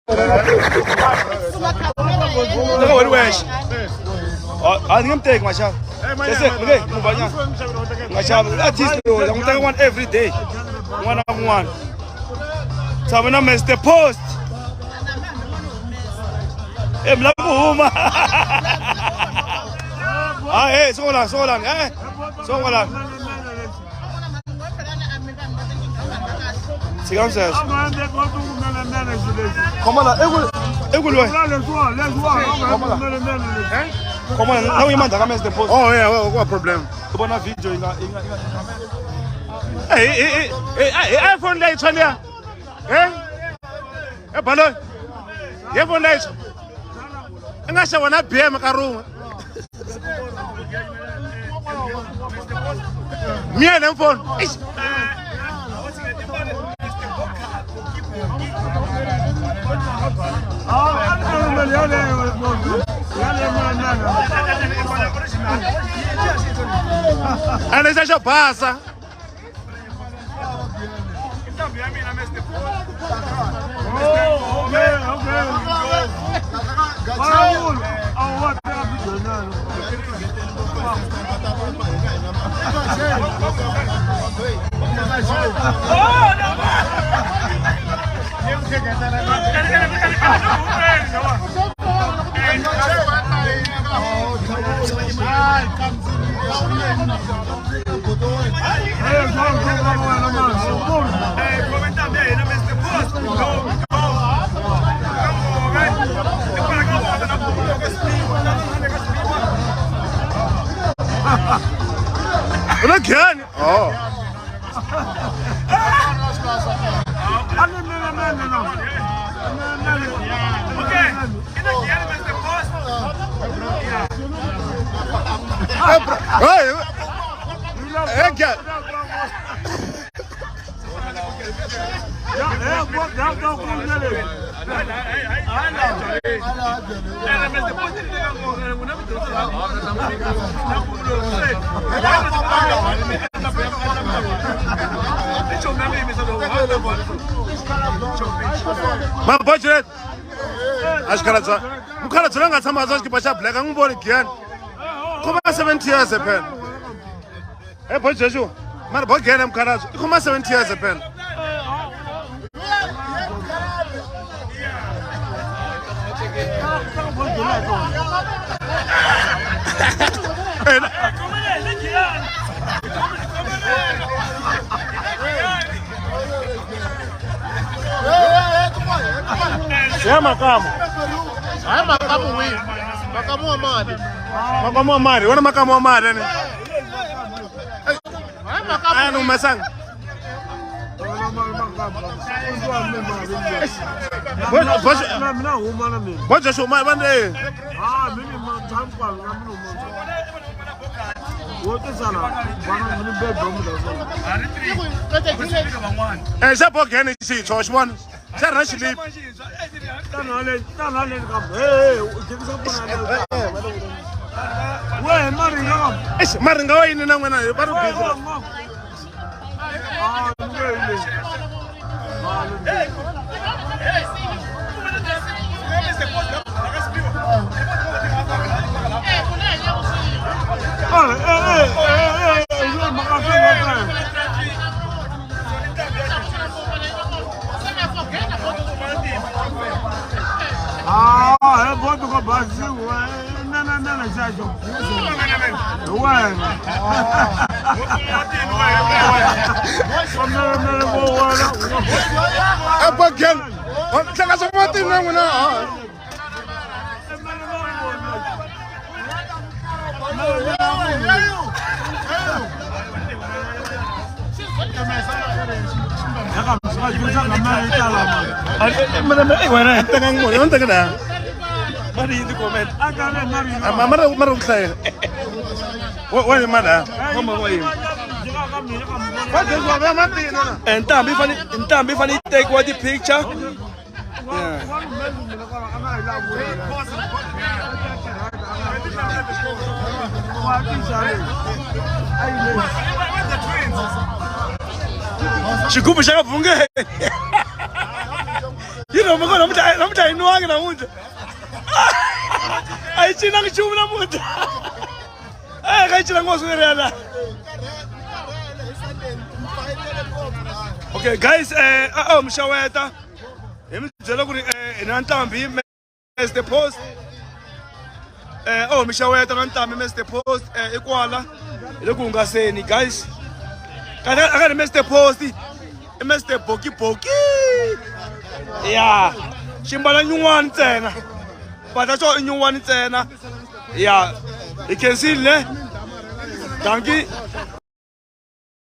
Teka wena wexe. A ni nge mi teki maxava. Sese okay, muvanyana. Nga xavi artist loyi, n'wi teka one every day. Un'wana na un'wana. Tshama na Mr Post. Eh, mi lava ku huma. Ah, eh, sungula, sungula, eh. Sungula. Tshikani sweswo. Khoma la, eku loyi. Khoma la. Khoma la, na u yima ndzhaku ka Mr Post. Oh yeah, wa problem. U vona video yi nga yi nga yi nga Eh, eh, eh, eh, iPhone leyintshwa liya. Eh? Eh, balo. Ye phone leyintshwa. I nga xava na BM ka rin'we. Miyele mfoni. Eish. Ene xa xo basa. U le Giyani? Oh. Hey, bro. Hey, hey, Giyani. Mabojelet. A xikhalatsa. Mukhalabye la nga tshama a xikipa xa black a n'wi voni Giyani. Khoma 70 years phela. Hey boy Joshua. Mara boy Giyani mukhalabye. I khoma 70 years phela. Ya makamu. Hayi makamu wihi? Makamu wa mali. Makamu wa mali, wona makamu wa mali ne. Hayi makamu. Aya ni humesanga. Boy Joshua ma va ne. Eh xa bogene xintshwa wa xi vona? Xa ri na xilipi. Eish, maringa wa yini na n'wina va ri busy. A bogene. Tlanga swa matini na n'wina. Teka n'wi vona, teka la. Mara mara ku hlayela. Wa yima la. Va Joshua va matini na. Ntambi yi fane ntambi yi fane yi tekiwa ti-picture. Yeah. Xigubu xa ka Bvunge. Yi ro nomu ko namuntlha namuntlha yi nwangi namuntlha a yi cinangi nchumu namuntlha e ka yi cinangi nghozi leri yala. Okay guys, a mi xaweta hi mi byela ku ri hi na ntlhambi Mr Post. Oh mi xaweta na ntlhambi Mr Post i kwala hi le ku hungaseni guys. Kahle a ka ri Mr Post i Mr Boki Boki ya ximbala nyuwani ntsena mpahla xo i nyuwani ntsena ya hi khensile ne danki.